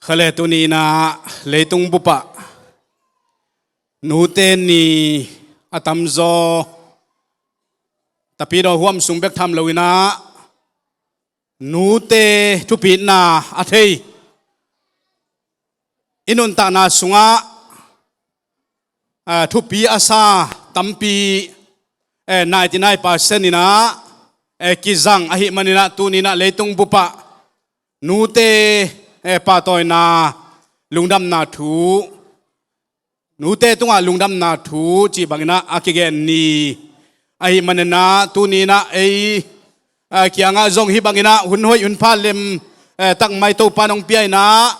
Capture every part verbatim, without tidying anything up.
Khale tuni inah leitung bupah nute ni a tamzaw tapidaw huam sung bek tham lo inah nute thupitna a thei i nuntakna sungah, ah, thupi a sa tampi, eh, ninety nine percent inah, eh, kizang ahih maninah tuni inah leitung bupah nute, eh, pahtawina lungdamna thu, nute tungah lungdamna thu cih banginah a kigen ni ahih maninah tuni inah ei, eh, kiangah zong hih banginah hun hoih hun pha lem, eh, takmai Topa nong pia inah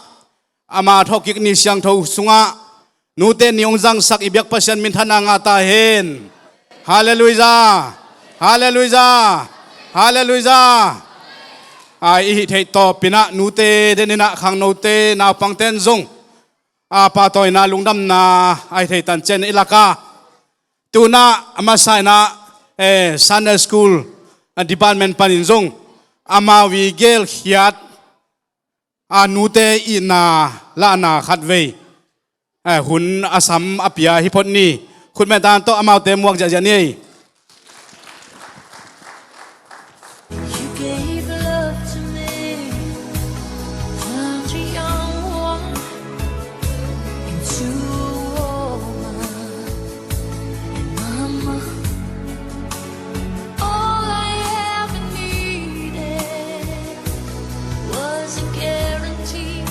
ama thawhkik ni siangtho sungah nute ni hong zangsak i biak Pasian minthanna ngah ta hen. Halleluijah. Halleluijah. Halleluijah. Ai, i hih theih tawpinah nute deninah khangnote naupangten zong, a, pahtawina lungdamna ai thei tancian i laka tunah a masa inah, eh, Sunday School, a, department panin zong amau i gelkhiat a nute itna lahna khatvei, eh, hun a sam a pia hi phot ni. Khutbeng tan tawh amaute muak ziahziah ni ei. You gave love to me, a young one, into a woman. And mama, all I ever needed was a guarantee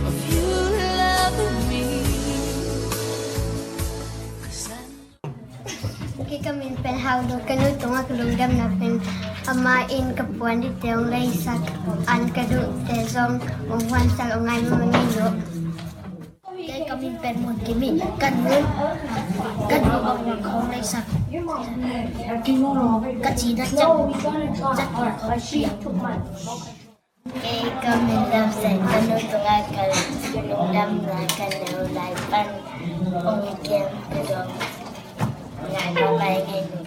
of you loving me. 'Cause I know. Kei ka min pen Hau Lu, ka nu tungah ka lungdamna pen amah in ka puan dite hong leisak, an ka duhte zong hong huansak, hong ngai mahmah ngei nu. Kei ka min pen Mun Kim Min, ka nu, ka nu a puan hong leisak, ka cina ciang, ciang hong pia. Kei ka min Lam Sen, ka nu tungah ka lungdamna ka neu lai pan hong kem ka dong ngai mahmah ngei nu.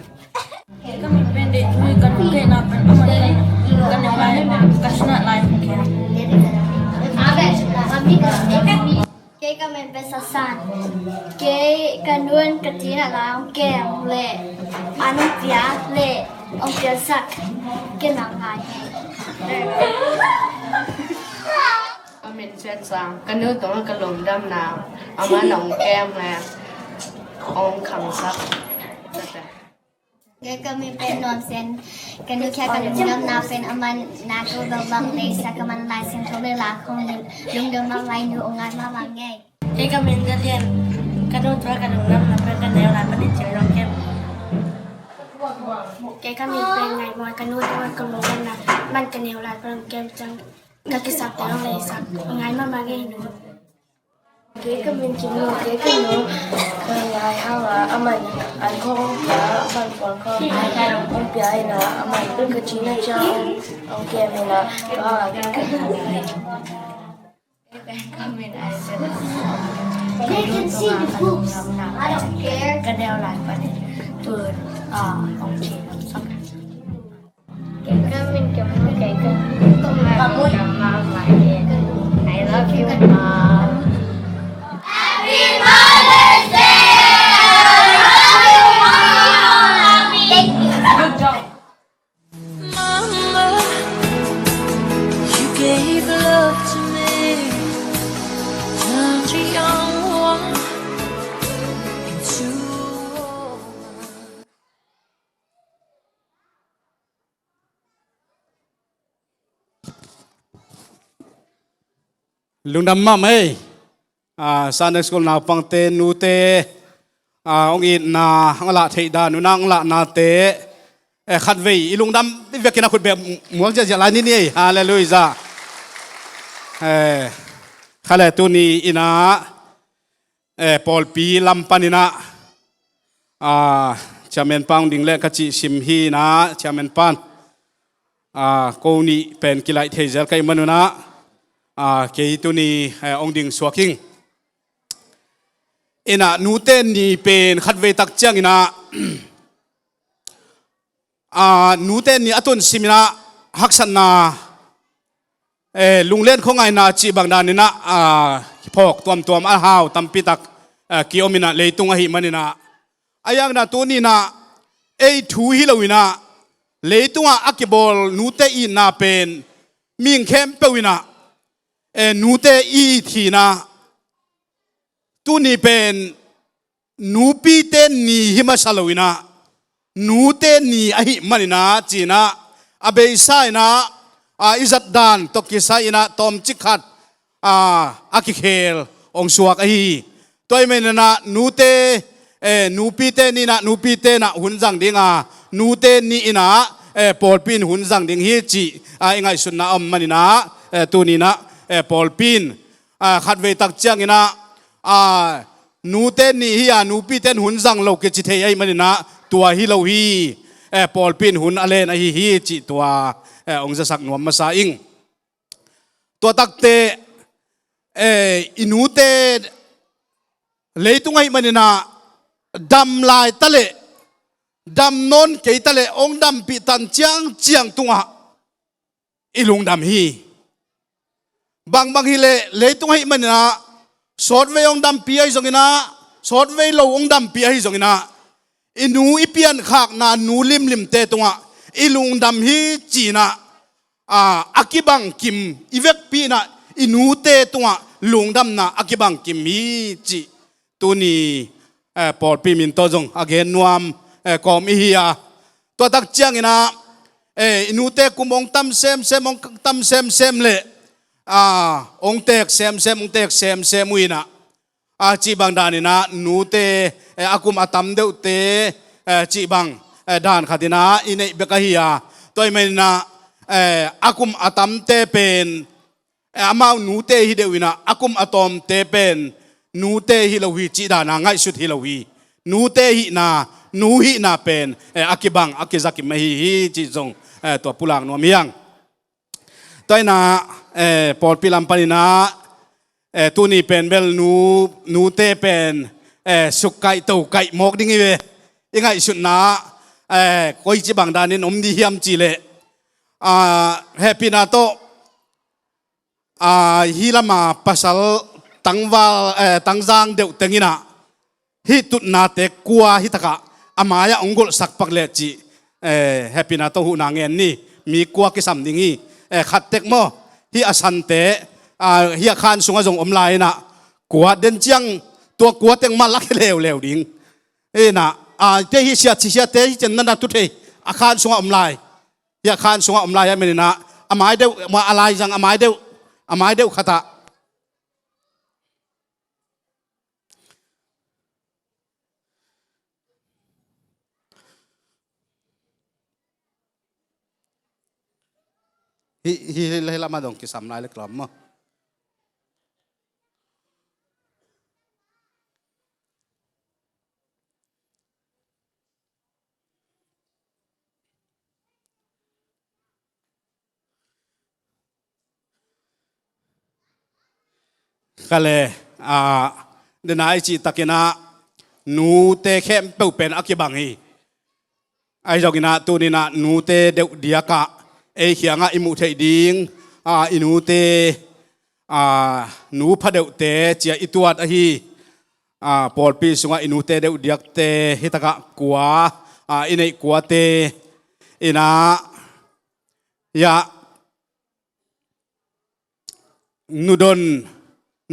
Kei ka min pen Deh Tui, ka nu kehna pen amah in ka neu lai, ka sinah lai hong kem. Kei ka min pen Sasan. Kei ka nu in ka cina lai hong kem leh an hong pia leh hong piasak kei nang lai. Ka min Sian Sang, ka nu tungah ka lungdamna amah in hong kem leh hong khangsak. Kei ka min pen Nuam Sen, ka nu kiang ka lungdamna pen amah in na ko bang bang leisak, amah in Lai Siangtho leh la khong lungdam mahmah, nu hong ngai mahmah ngei. Kei ka min Za Lian, ka nu tungah ka lungdamna pen ka neu lai panin cing dong kem. Kei ka min pen Ngai Mawi, ka nu tungah ka lungdamna man ka neu lai panin kem ciang ka kisapte hong leisak, ngai mahmah ngei nu. Kei ka min Kim Mawi, kei ka nu ka ngai hau a, amah in an khawng hong pia, amah in puan khawng hong pia inah, amah in ka cina ciang hong kem inah, ka hau a ka ngai. Ka neu lai panin tu, ah, hong cin hong sak. Kei ka min Kim Mawi, kei ka nu tungah ka lungdamna pen, I love you, Mom. Happy Mother's Day! I love you, Mom! Thank you. Good job. Mama, you gave love to me, a young one, into a woman. Lungdam mahmah ei. Ah, Sunday School naupangte, nute, ah, hong itna, hong lah theih dan, nunah hong lahnate, eh, khatvei i lungdam i vekin a khut bek muak ziahziah lai ni ni ei. Halleluijah. Eh, khale tuni inah, eh, pawlpi lam paninah, ah, chairman pa hong ding leh ka cih sim hi inah, chairman pan, ah, ko nih pen kilaih thei zel ka hih manunah, ah, kei tuni, eh, hong ding suak ing. Inah nute ni pen khatvei tak cianginah, ah, nute ni a tun siminah haksatna Eh, lunglen khuangaihna cih bang daninah, ah, phawk tuamtuam a hau tampitak, ah, kiom inah leitung ahih maninah. A hiangna tuninah ei thu hi loinah leitungah a kibawl nute itna pen mihing khempeuh inah, eh, nute it hinah tuni pen nupite ni hi masa loinah nute ni ahih maninah cinah a beisa inah, a, i zatdan tawh kisai inah tawmcik khat, a, a kikhel hong suak ahi hi. Tua ahih maninah nute, eh, nupite ninah nupite inah hun zang dinga nute ni inah, eh, pawlpi in hun zang ding hi cih, a, i ngaihsutna a om maninah, eh, tuninah, eh, pawlpi in, a, khatvei tak cianginah, a, nute ni hi a nupite in hun zang lo kici thei ahih maninah tua hi lo hi, eh, pawlpi in hun a len ahi hi cih tua, eh, hong zasak nuam masa ing. Tua takte, eh, i nute leitung ahih maninah dam lai taleh dam nawn kei taleh hong dampih tan ciangciang tungah i lungdam hi. Bangbang hileh leitung ahih maninah sawtvei hong dampi ahi zonginah sawtvei lo hong dampi ahi zonginah i nu i piankhakna nu limlimte tungah i lungdam hi cinah, a, a kibangkim i vekpi inah i nute tungah lungdamna a kibangkim hi cih tuni, eh, pawlpi min tawh zong a gen nuam, eh, kawm ihi a. Tua tak cianginah, eh, i nute kum hong tam semsem hong tam semsem leh, a, hong teek semsem hong teek semsem uh inah, a, cih bang daninah nute, eh, a kum a tam deuhte, eh, cih bang, eh, dan khatinah i neih bek ahi a. Tua ahih maninah, eh, a kum a tamte pen, eh, amau nute hi deuh inah a kum a tawmte pen nute hi lo hi cih dana ngaihsut hi lo hi. Nute hihna nu hihna pen, eh, a kibang a kizakim ahi hi cih zong, eh, tua pulak nuam hiang. Tua inah, eh, pawlpi lam paninah, eh, tuni pen bel nu, nute pen, eh, sukkaih tokaih mawk ding hi ve. I ngaihsutna, eh, koici bang danin om dih hiam cihleh, ah, hehpihna tawh, a, hih lama pasal tangval, eh, tangzang deuh tenginah hih tutnate kua hitakah a mai-ah hong golhsak pak leh cih, eh, hehpihna tawh huhna ngen ni. Mi kua kisam ding hi, eh, khat tek maw, hih a sante, a, hih a khan sungah zong om lai inah kua den ciang tua kua teng mah lak hi leuleu ding. Inah, a, te hih siat, siatte hih ciang na na tu thei a khan sungah om lai. Hih a khan sungah om lai a meninah a mai deuh, a laizang a mai deuh, a mai deuh khatah. Hih, hih, hih lamah dong kisam lai lek lam maw. Kale, a, dena i cih takinah nute khempeuh pen a kibang hi. Ahi zonginah tuninah nute deuh diakah ei khiangah i muh theih ding, a, i nute, a, nu pha deuhte cia i tuat ahi. A, pawlpi sungah i nute deuh diakte hitakah kua, a, i neih kuate inah, ya, Nudon,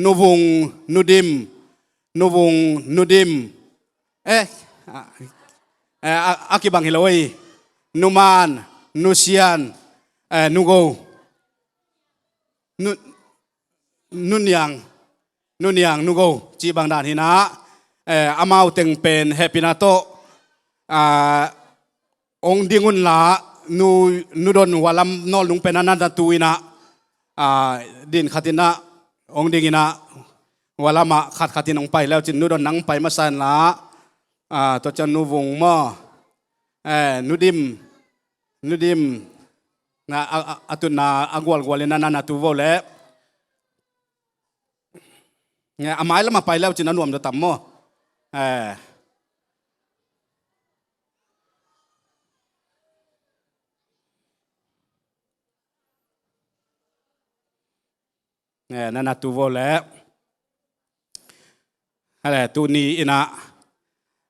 Nuvung, Nudim, Nuvung, Nudim. Eh, a, eh, a, a kibang hi lo ei. Numan, Nusian, eh, Nugo. Nu, Nuniang, Nuniang, Nugo. Cih bang dan hinah, eh, amau teng pen hehpihna tawh, ah, hong ding unla, nu, Nudon Hualam nawlnung pen a na na tu inah, a, din khat inah hong ding inah, Hualamah khat khat in hong pai leucin Nudon nang pai masa inla, a, tua ciang Nuvung maw, eh, Nudim, Nudim, na, a, a, a tutna a gualgual in a na na tu vo leh. Nge, a mai lamah pai leucin a nuam zaw tam maw? Eh. Eh, nana tu vo le. Hale, tuni inah,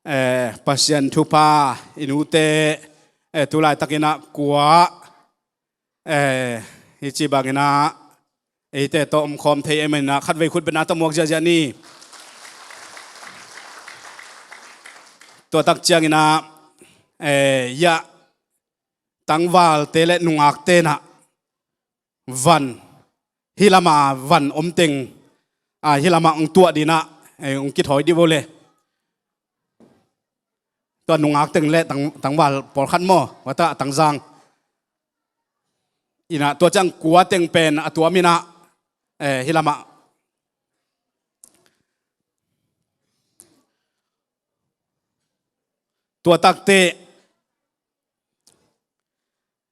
eh, Pasian thupha i nute, eh, tu laitak inah kua, eh, hi ci bang inah eite tawh omkhawm thei ei maninah khatvei khut bena tawh muak ziahziah ni. Tua tak cianginah, eh, yah tangvalte le nungakte nah van, hih lama van om teng, a, hih lama hong tuah dinah, eh, hong kithawi dih vo le. Tua nungak teng le tang, tangval pawlkhat maw, wata tangzang. Inah tua ciang kua teng pen a tuam inah, eh, hih lama. Tua takte,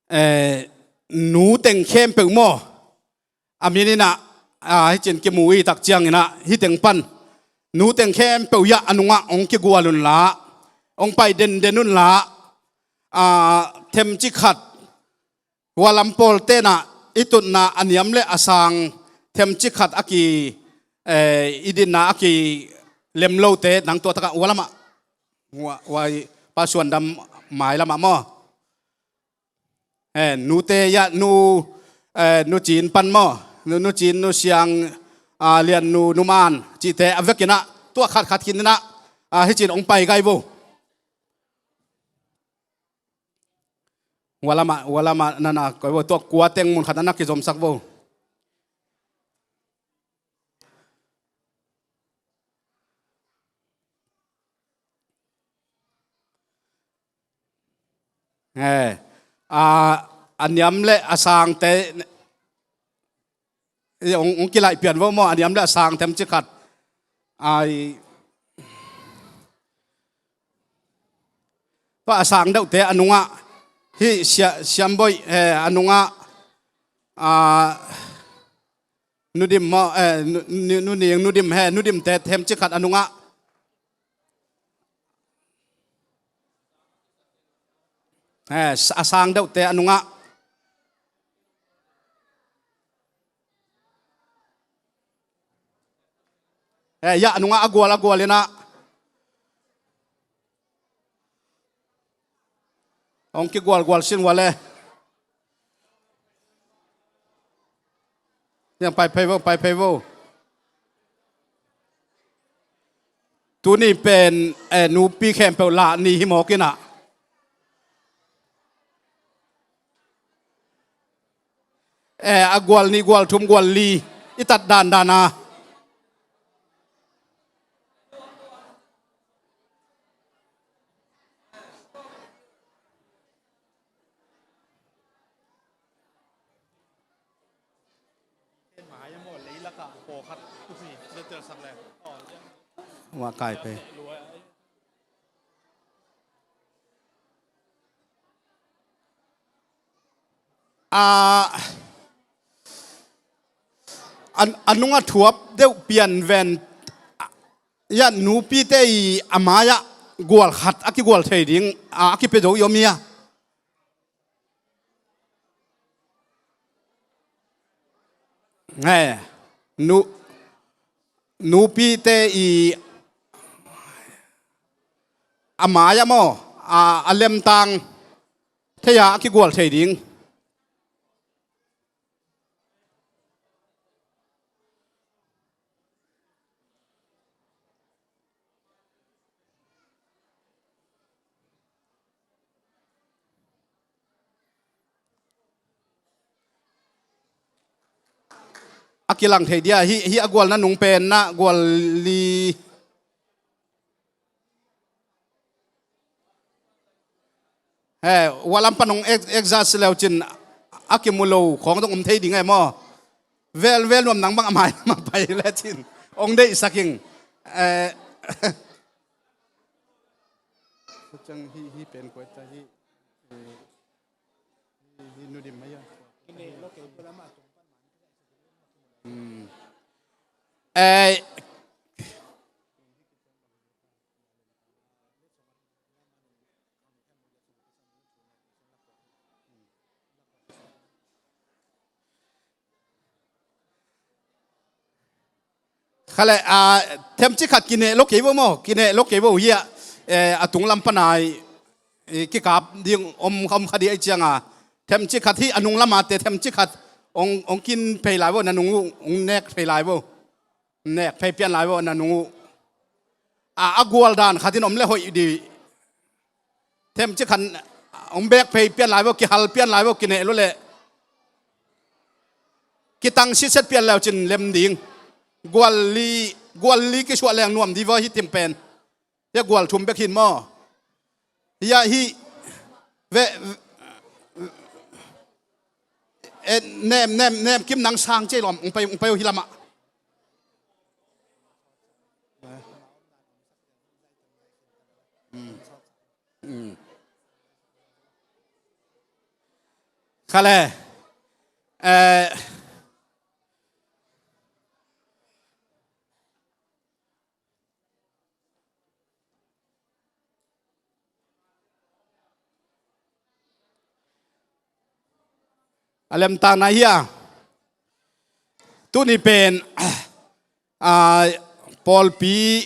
eh, nu teng khempeuh maw. A min inah, ah, hih cin kimu i tak cianginah, hih teng pan. Nu teng khempeuh yah a nungah hong kigual unla, hong pai denden unla, ah, themci khat. Hua lam pawl tenah i tutna a niam le a sang themci khat a ki, eh, i dinna a ki lem lote nang tua takah hua lamah, hua, hua i pa suandam mai lamah maw. Eh, nute yah nu, eh, nu Cin pan maw, nu, nu Cin, nu Siang, ah, Lian nu, nu Man cihte a vekinah tua khatkhat khin inah, ah, hih cin hong pai gai vo. Hua lamah, hua lamah nana koi vo, tua kua teng mun khat nana kizomsak vo. Eh, a, a niam le a sangte, eh, hong, hong kilaih pian vo maw, a niam le a sang themci khat. Ai, tua a sang deuhte a nungah, hih sia, siamboih, eh, a nungah, ah, Nudim maw, eh, nu, nu, nu Ning, Nudim he, Nudimte themci khat a nungah. Eh, a sang deuhte a nungah. Eh, yah a nungah a gual, a gual inah. Hong kigualgual sin vua le. Niang pai phei vo, pai phei vo. Tuni pen, eh, nupi khempeuh lah ni hi mawk inah. Eh, a gual nih, gual thum, gual li i tat dandan a. Wa kai pe. A, a, a nungah thuap deuh pianven, a, ya nupite i a mai-ah gual khat a kigual thei ding, a, a kipia zo i om hi a. Nge, nu, nupite i a mai-ah maw, a, a lemtang thei a, a kigual thei ding. A kilang thei dia, hih, hih a gualna nung pen na gual li. He, hua lam pan hong ex-, exhaust leu cin a kimu lo khawng zong om thei ding e maw. Vel, vel nuam nang bang a mai lam a pai le cin hong deihsak ing. Eh, ciang hi, hi pen koi ta hi. Hi, hi nudim mai a. Hmm. Eh, Khale, a, themci khat kineh lo kei vo maw, kineh lo kei vo hi a, eh, a tung lam panai, eh, kikap ding om, om kha dih ahih cianga, themci khat hi a nung lamate themci khat ong, ong kin phei lai vo, na nung uh, ong nek phei lai vo. Nek phei pian lai vo, na nung uh. A, a gual dan khatin om le hoih dih. Themci khat ong bek phei pian lai vo, kihal pian lai vo, kineh lo le. Kitang sitset pian leu cin lem ding. Gual li, gual li kisuah leng nuam di vo hi tim pen. Hia gual thum bek hin maw. Hia hi ve, eh, nem, nem, nem kim nang sang cia lawm, ong pai, ong pai uh hi lamah. Khale. Eh, a lemtang na hia. Tuni pen, a, pawlpi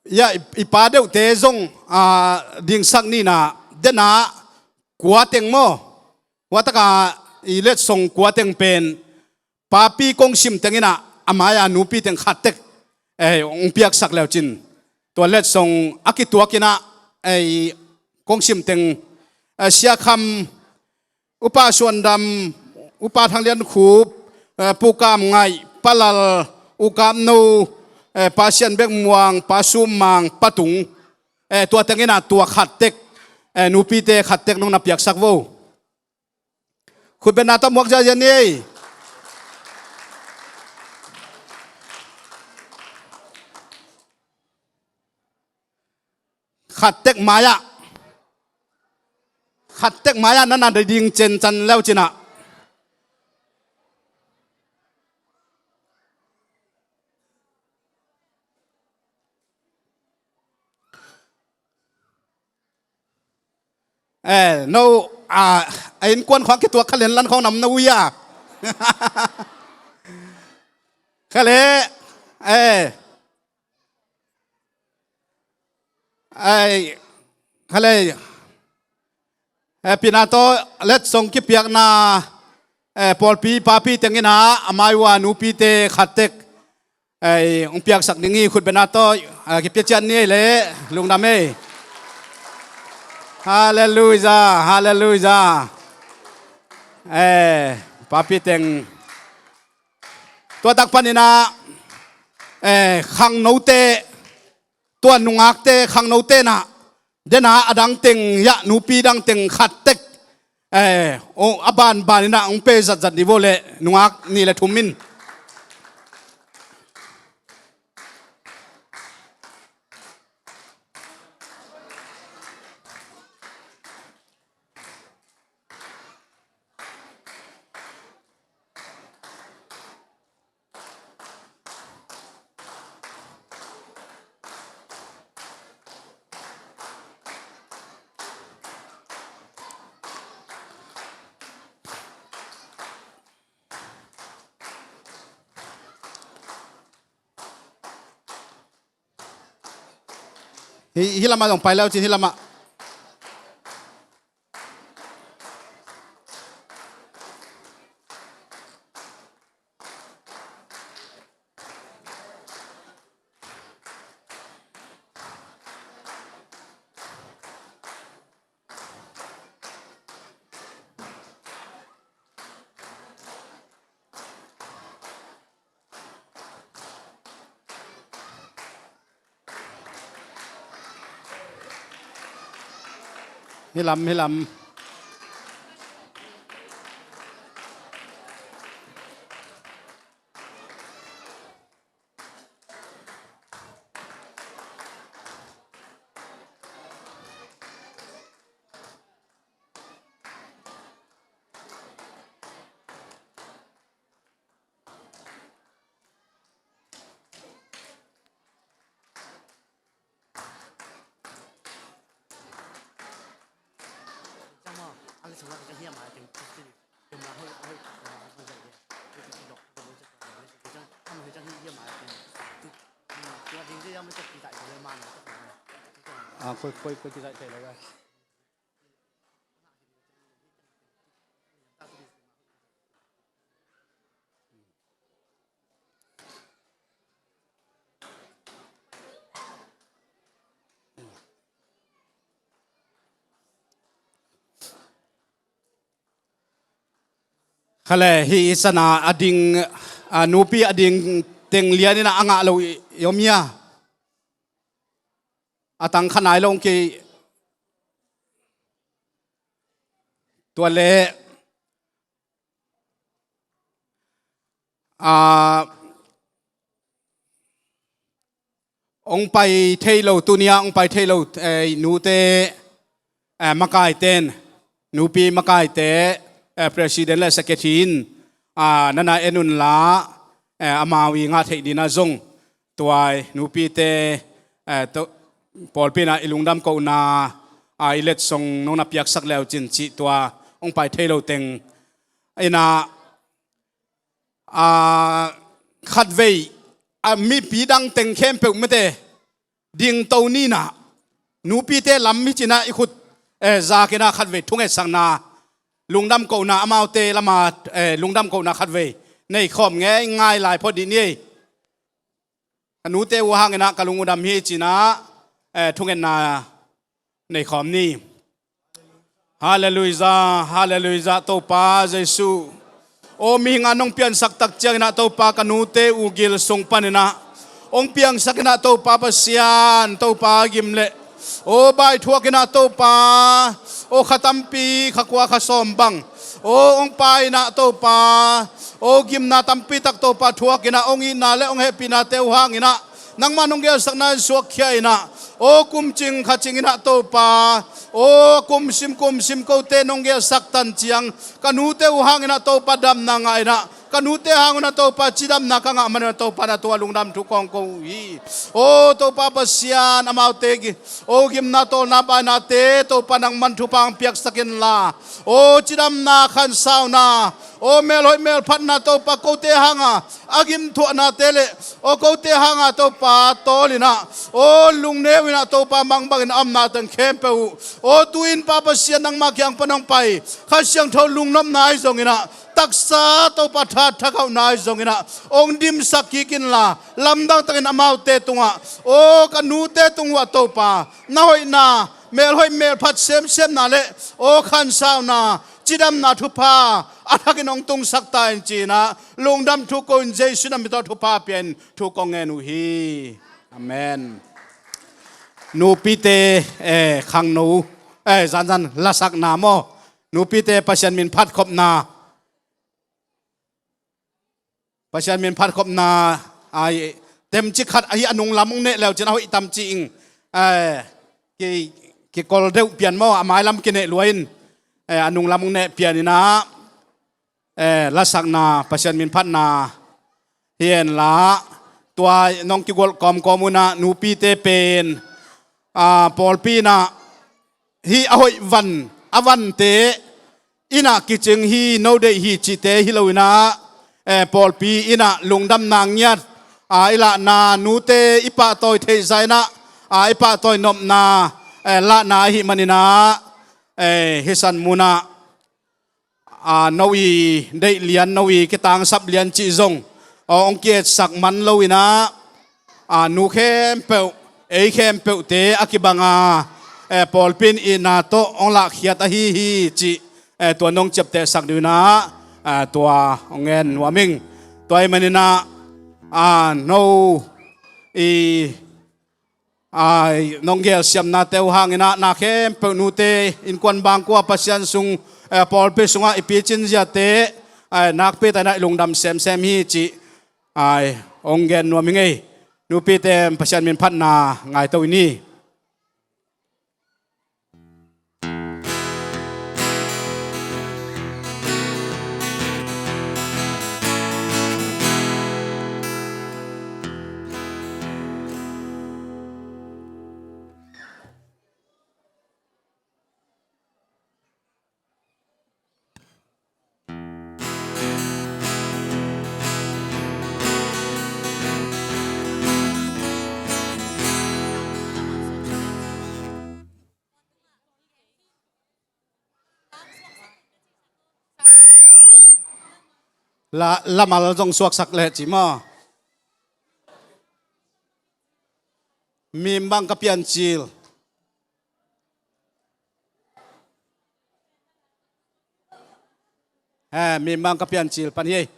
ya, i, i pa deuhte zong, a, dingsak nina dena kua teng maw? Kua taka i letsong kua teng pen papi kong sim teng ina a mai-a nupi teng khat tek, eh, ong piaksak leu cin. Tua letsong a kituak ina, eh, kong sim teng, eh, Sia Kham, Upa Suandam, Upa Thang Lian Khup, eh, Pu Kam Ngaih, Pa Lal, U Kap No, eh, Pa Sian Bek Muang, Pa Sum Mang, Pa Tung, eh, tua teng ina tua khat tek, eh, nupite khat tek nong na piaksak vo. Khutbetna tawh muak ziazia ni ei. Khat tek mai-ah, khat tek mai-ah na na ding cen can leu cinah. Eh, no, a, a innkuan khawng kituak kha lenlan khawng nam na ui a. Khale, eh, ai, khale, eh, pina tawh letsong kipiakna, eh, pawlpi papi teng ina a mai-a nupite khat tek, ei, ong piaksak ding hi. Khutbetna tawh, ah, kipia ciat ni ei le, lungdam ei. Halleluia, halleluia. Eh, papi teng. Tua tak paninah, eh, khangnote, tua nungakte khangnote nah, dena a dang teng, ya, nupi dang teng khat tek, eh, o, a banbaninah ong pe zatzat ni vo le, nungak ni le thum in. Hi, hi lamah zong pai leu cin, hi lamah. Hi lam, hi lam. Ah, koi, koi, koi kizaih thei lo. Khale hi i sana a ding, a nupi a ding teng lian in a ngah lo i, i om hia? A tang kha nai lo kei. Tua le, a, hong pai thei lo, tuni-a hong pai thei lo, eh, nute, eh, makaite in, nupi makaite, eh, president le secretary in, ah, nana en unla, eh, amau i ngah theih dingin a zong tua i nupite, eh, to, pawlpi in a i lungdam kohna, ah, i letsong nong na piaksak le uh cin cih tua hong pai thei lo teng in a, a, khatvei, a, mipi dang teng khempeuh mite dingto ni in a, nupite lam hi ci-in a i khut, eh, zak in a khatvei thungetsakna, lungdam kohna, amaute lam a, eh, lungdam kohna khatvei nei khawm ngeingai lai phot dih ni ei. Ka nute uh hang in a ka lung uh dam hi ci-in a, eh, thungetna nei khawm ni. Halleluiah, halleluiah, Topa Jesu. Aw, mihing a nong piansak tak ciangin a Topa ka nute uh gil sung panin a hong piangsak in a Topa Pasian, Topa gim le aw, baithuak in a Topa, aw, kha tampi, kha kua, kha sawm bang, aw, hong pai in a Topa, aw, gimna tampi tak Topa thuak in a hong itna le hong hehpihnate uh hang in a nangmah nong gelsakna in suakkhia in a, aw, kum cing kha cing in a Topa, aw, kum sim kum sim kote nong gelsak tan ciang ka nute uh hang in a Topa damna ngah in a, ka nute hang un a Topa cidamna ka ngah man un a Topa na tua lungdam thu kong ko uh hi. Aw, Topa Pasian, amaute gi, aw, gimna tawlna bainate Topa nangman thupha hong piaksak inla, aw, cidamna, khansauna, aw, melhoih melphatna Topa kote hang a a gimthuahnate le, aw, kote hang a Topa tawl in a, aw, lungneu in a Topa mangbang in a omna teng khempeuh uh, aw, tu-in Pa Pasian nangmah kiang pan hong pai Kha Siangtho lungnopna ahi zong in a, taksa Topa tha, thakhauhna ahi zong in a hong dimsak kik inla, lamdang takin amaute tungah, aw, ka nute tung uh ah Topa na hoihna, melhoih melphat semsemna le, aw, khansauna, cidamna thupha a thakin hong tungsak ta in ci-in a lungdam thu ko in Jesu na min tawh thupha pia in thu kong ngen uh hi. Amen. Nupite, eh, khangno, eh, zanzan lasakna maw, nupite Pasian min phatkhopna, Pasian min phatkhopna, ai, temcik khat ahi a nunglam hong neh leu cin a hoih tam ci ing. Ai, ki, kikol deuh pian maw, a mailam kineh lua in, ai, a nunglam hong neh pian in a, ai, lasakna, Pasian min phatna hi en la, tua nong kigolh kawmkawm un a nupite pen, a, pawlpi in a, hih a hoih van, a vante in a kicing hi, no deih hi cihte hi lo in a, eh, pawlpi in a lungdamna ngiat, a, i lahna, nute i pahtawi theihsa in a, a, i pahtawi nopna, eh, lahna ahih manin a, eh, hih san mun ah, a, no i deih lian, no i kitangsap lian cih zong, a, hong kietsak man lo in a, a, nu khempeuh, ei khempeuhte a kibang a, eh, pawlpi in itna tawh hong lahkhiat ahi hi cih, eh, tua nong ciaptehsak ding in a, eh, tua hong ngen nuam ing. Tua ahih manin a, a, no i, a, nong gelsiamnate uh hang in a, na khempeuh nute innkuan bangkua Pasian sung, eh, pawlpi sungah i picin ziate, eh, nakpi tak in a i lungdam semsem hi cih, ai, hong gen nuam ing ei. Nupite Pasian min phatna ngaito i ni. La, lamal zong suaksak leh ci maw? Mim bang ka piancil. Eh, mim bang ka piancil pan hi.